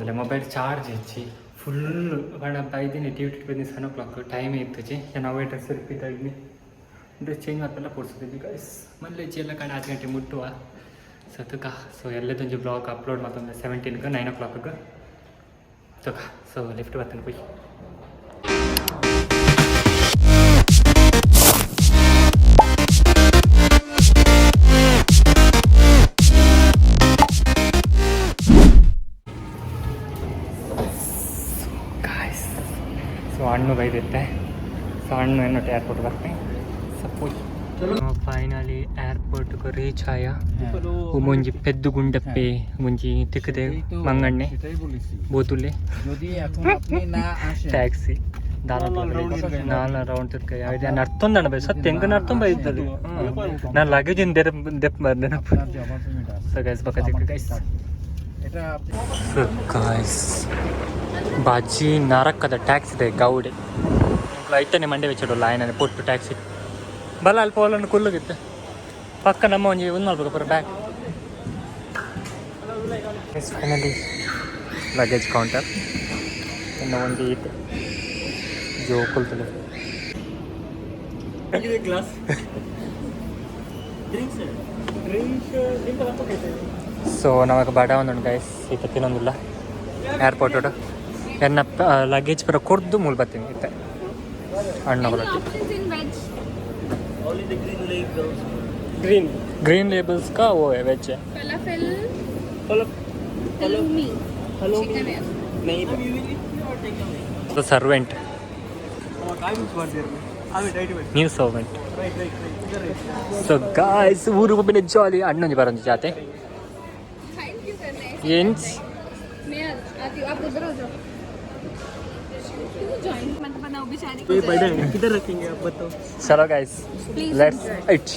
ಪೋಂದಿಲ್ಲ mobile charge ಇಜ್ಜಿ full ಪಂಡ ಬೈದಿನಿ duty ಬೈದಿನಿ 7 ಓ clock time ಇತ್ತುಜಿ. ನಾನು ಅವೇ ಡ್ರೆಸ್ ರಿಪೀಟ್ ಆಗಿ ಡ್ರೆಸ್ ಚೇಂಜ್ ಮಾಡ್ತೆಲ್ಲ ಪೋಡ್ಸುದಿದ್ದಿ ಗೈಸ್. ಮಲ್ಲೆ ಎಲ್ಲ ಕಾಣ 6 ಗಂಟೆ ಮುಟ್ಟುವ. ಸೊ ತುಕ, ಸೊ ಎಲ್ಲದೊಂಜಿ ವ್ಲಾಗ್ ಅಪ್ಲೋಡ್ ಮತ್ತೊಂದು 17ಗೆ 9 ಓ ಕ್ಲಾಕ್ಗೆ ತುಕ. ಸೊ ಲಿಫ್ಟ್ ಬರ್ತೇನೆ ಪೋಯಿ. ಗಾಯ್ಸ್, ಸೊ ಹಣ್ಣು ಬೈದಿತ್ತೆ. ಸೊ ಹಣ್ಣು ಏನೋ ಏರ್ಪೋರ್ಟ್ ಬರ್ತೆ. ಸೊ ಪೋಯಿ. ಫೈನಲಿ ಏರ್ಪೋರ್ಟ್ಗೆ ರೀಚ್ ಆಯ. ಒಂಜಿ ಪೆದ್ದು ಗುಂಡಪ್ಪೆ ಒಂಜಿ ತಿಕ್ಕದೆ ಮಂಗಣ್ಣೆ সেটাই বলেছি। ಬೋತುಲ್ಲೆ. যদি এখন আপনি না আসেন ಟ್ಯಾಕ್ಸಿ ನಾಲ್ ರೌಂಡ್ ತಿರ್ಕ ನಾನು ಅರ್ಥೊಂದಣ ಬೈ ಸತ್ಯ ಹೆಂಗ ಅರ್ಥೊಂಬ ಇದ್ದದು. ನಾನು ಲಗೇಜ್ ದೆಪ್ ಬಂದೆ. আপনার যে ওভার পেমেন্ট আছে ಸೊ ಗೈಸ್, ಬಕ್ಕ ತಿಕ್ಕ ಗೈಸ್. এটা আপনি ಸೊ ಗೈಸ್, ಬಾಜಿ ನರಕದ ಟ್ಯಾಕ್ಸಿ ಇದೆ ಗೌಡೆ. ಐತನೆ ಮಂಡೆ ವೆಚ್ಚಡಲ್ಲ ಆಯ್ನ ಪೊಟ್ಟು ಟ್ಯಾಕ್ಸಿ ಬಲ ಅಲ್ಪ ಹೊಲನ್ನು ಕುಲ್ಲುಗಿತ್ತೆ ಪಕ್ಕ ನಮ್ಮ ಒಂಜಿ ಒಂದು ಮಲ್ಪಕ ಪೂರ ಬ್ಯಾಗ್. ಫೈನಲಿ ಲಗೇಜ್ ಕೌಂಟರ್ ಇನ್ನು ಒಂದು ಈಟ್ ಜೋ ಕುಲ್ತಲೆ. Glass drinks drink. ಸೊ ನಮಗೆ ಬಡ ಒಂದುಂಡು ಗೈಸ್. ಈತ ತಿನ್ನೊಂದಿಲ್ಲ ಏರ್ಪೋರ್ಟ್. ಎನ್ನ ಲಗೇಜ್ ಪೂರ ಕೊರ್ದು ಮೂಲ ಬರ್ತೀನಿ ಇತ್ತೆ ಅಣ್ಣ. Options in veg? Only the green labels. Green green labels का वो है, वेज है। Falafel. Hello. Halloumi. Halloumi. Chicken है। नहीं, you will eat or take away? The servant. New servant. So guys, ಊರು ಒಬ್ಬನೇ ಜಾಲಿ ಅಣ್ಣೊಂಜಿ ಬರೊಂಜಿ ಜಾತೆ. Thank you sir, nice. ಎಂಚ್? मैं आती हूँ, आप उधर हो जाओ। क्यों ज्वाइन मत बनाओ बेचारी को। किधर रखेंगे आप बताओ। ಚಲೋ guys. Please let's enjoy. It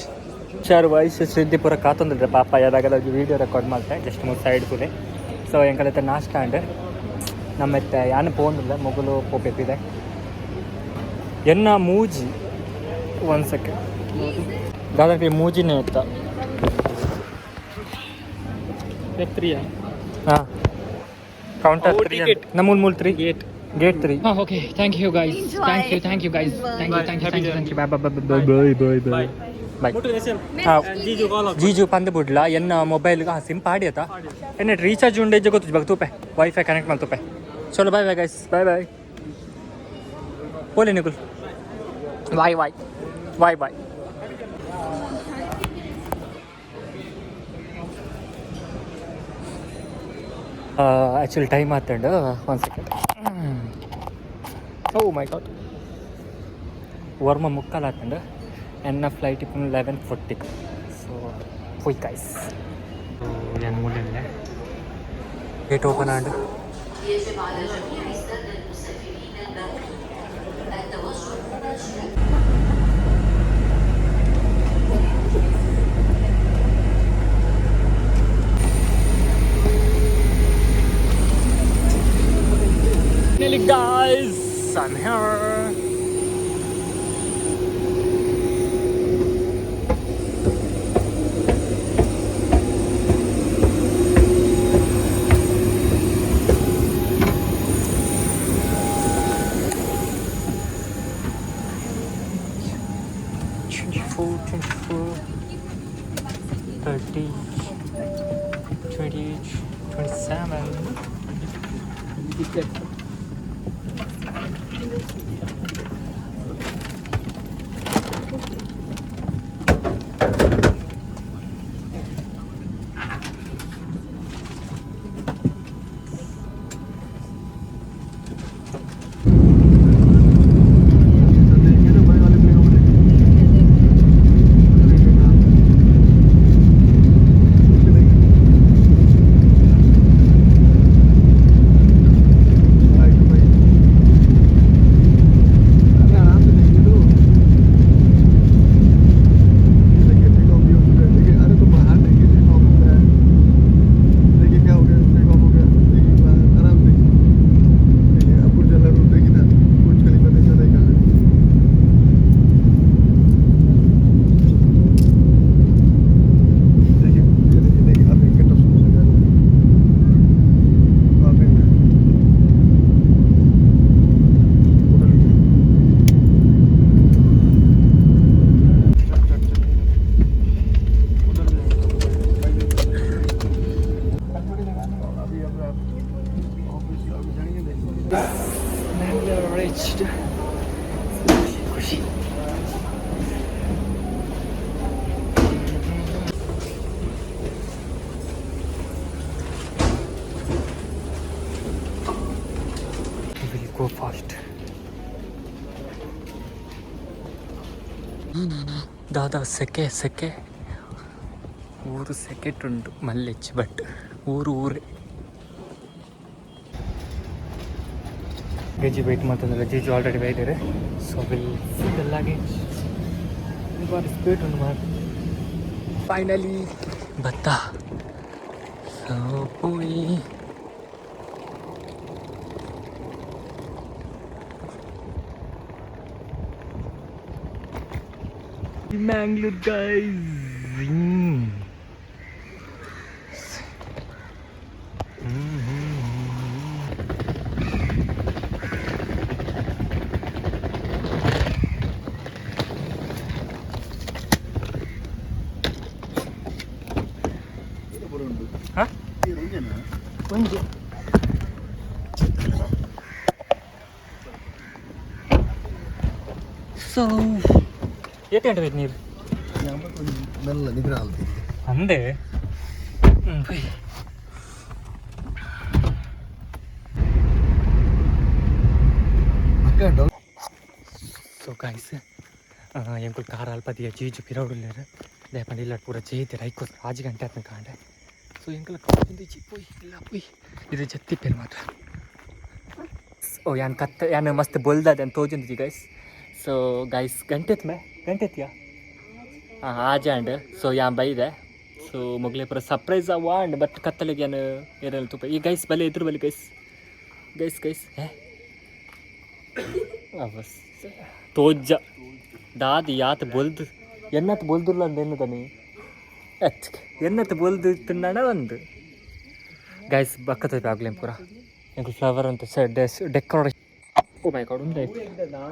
sir ವಯಸ್ಸು ಸುದ್ದಿ ಪೂರ ಕಾತೊಂದಿದ್ರೆ ಪಾಪ ಯಾವಾಗ ವೀಡಿಯೋ ರೆಕಾರ್ಡ್ ಮಾಡ್ತೆ ಜಸ್ಟ್ ಮೂರು ಸೈಡ್ ಕೂಲೆ. ಸೊ ಎಂಕಲೈತೆ ನಾಷ್ಟ ಅಂಡ್ ನಮ್ಮೆತ್ತೆ ಯಾನು ಪೋಂದಿಲ್ಲ ಮೊಗಲು ಪೋಪೆಪ್ಪಿದೆ ಎನ್ನ ಮೂಜಿ. ಒನ್ ಸೆಕೆಂಡ್ ದಾದಾಪಿ ಮೂಜಿನೇ ಇತ್ತ. ಹಾಂ, ಕೌಂಟರ್ ತ್ರೀ ನಮ್ಮ ಮೂಲ three gate. Gate three. Okay, thank you guys. Enjoy. Thank you, thank you guys, thank you, thank you, thank you. Thank you, bye bye bye bye bye bye bye. Message जीजू कीजिए। Call. Jiju ಪಂದ್ ಬುಡ್ಲ. ಎನ್ನ mobile sim ಪಾಡಿ ಆತ. ಎನ್ನ recharge ಉಂಡೆ ಗೊತ್ತು ಬಗ್ ತೂಪೆ wifi connect ಮಾಡ್ತೂಪೆ. ಚಲೋ, bye bye guys, bye bye. ಪೋಲಿ ನಿಕುಲ್, bye bye bye bye. Actually time ಆತಂಡು. One second. Oh my god, Varma ಮುಕ್ಕಾಲ್ ಆತಂಡು. ಎನ್ನ ಫ್ಲೈಟ್ ಇಪ್ಪು 11:40. ಸೊ ಪೋಯ್ ಗೈಸ್. ಏನು ಮೂಲೆಲ್ಲ gate open and يجب على جميع السادة المسافرين الباقين التوجه مباشرة Finally guys, I'm here. 24, 24, 30, 20, 27. Reached. ಖುಷಿ. We will go fast. ದಾದಾ ಸೆಕೆ ಸೆಕೆ, ಊರು ಸೆಕೆಟುಂಡು ಮಲ್ಲೆಚ್ಚಿ, ಬಟ್ ಊರು ಊರೇ. ಗಜ್ಜಿ ವೆಯ್ಟ್ ಮಾಡ್ತಂದ್ರೆ ಜೀಜು ಆಲ್ರೆಡಿ ಬೈದಾರೆ. So will see the luggage. ಬಾರಿ ಸ್ಪೀಡ್ ಉಂಟು ಮಾಡಿ. ಫೈನಲಿ ಬತ್ತ. ಸೊ ಪೋಯಿ. Mangalore guys. ಹಾ ಒಂಜಿ. ಸೊ ಏತ್ ಗಂಟೆ ಬೇಕು ನೀರು? ಮೆಲ್ಲ ನಿದ್ರೆ ಆಲ್ತಿ. ಅಂದೆ. ಬೈ. ಅಕ್ಕ. ಸೊ ಗೈಸ್, ಎಂಕುಲು ಕಾರ್ ಅಲ್ಪದಿಯ ಜೀಜು ಪಿರವುಡುಲ್ಲೆರ್. ದಾಯೆ ಇಲ್ಲ ಪೂರ ಜೇತೆರ್, ಐಕೋಸ್ಕರ 6 ಗಂಟೆ ಆತ್ನ ಕಾಂಡೆ. ಸೊ ಎಂಕುಲು ಇಂದು ಪೋಯ್ ಇಲ್ಲ ಪೋಯ್ ಇದು ಜತ್ತಿಪ್ಪೆರ್ ಮಾತ್ರ. ಓ ಯಾನ್ ಕತ್ತ ಯಾನ್ ಮಸ್ತ್ ಬೊಲ್ದಾದ ತೋಜೊಂದಿಜಿ ಗೈಸ್. ಸೊ ಗೈಸ್, ಗಂಟೆತ್ ಮೇ ಗಂಟೆತ್ಯಾ? ಹಾಂ, ಆಜಾಂಡ್. ಸೊ ಯಾನ್ ಬೈದೆ. ಸೊ ಮೊಗಲೆ ಪೂರ ಸರ್ಪ್ರೈಸ್ ಅವಾಂಡ್, ಬಟ್ ಕತ್ತಲೆಗೆ ಯಾನ್ ಏರೆಲ್ಲ ತೂಪ. ಈ ಗೈಸ್ ಬಲೆ ಎದುರು ಬಲೆ. ಗೈಸ್ ಗೈಸ್ ಗೈಸ್, ಹೇ ಬಸ್ ತೋಜ್ಜ ದಾದಿ ಯಾತ್ ಬೊಲ್ದು ಎನ್ನತ್ ಬೊಲ್ದುರ್ಲ ಅಂದ ಎನ್ನದನಿ ಅಚ್ ಎನ್ನತ್ ಬೊಲ್ದು ತಿನ್ನಣ ಒಂದು. ಗೈಸ್, ಬಕ್ಕದ ಆಗ್ಲೇಂ ಪೂರ ಎಂಕುಲು ಫ್ಲವರ್ ಅಂತ ಡೆಕೋರೇಷನ್. ಓ ಮೈ ಗಾಡ್, ಉಂದಾಯ್ತು.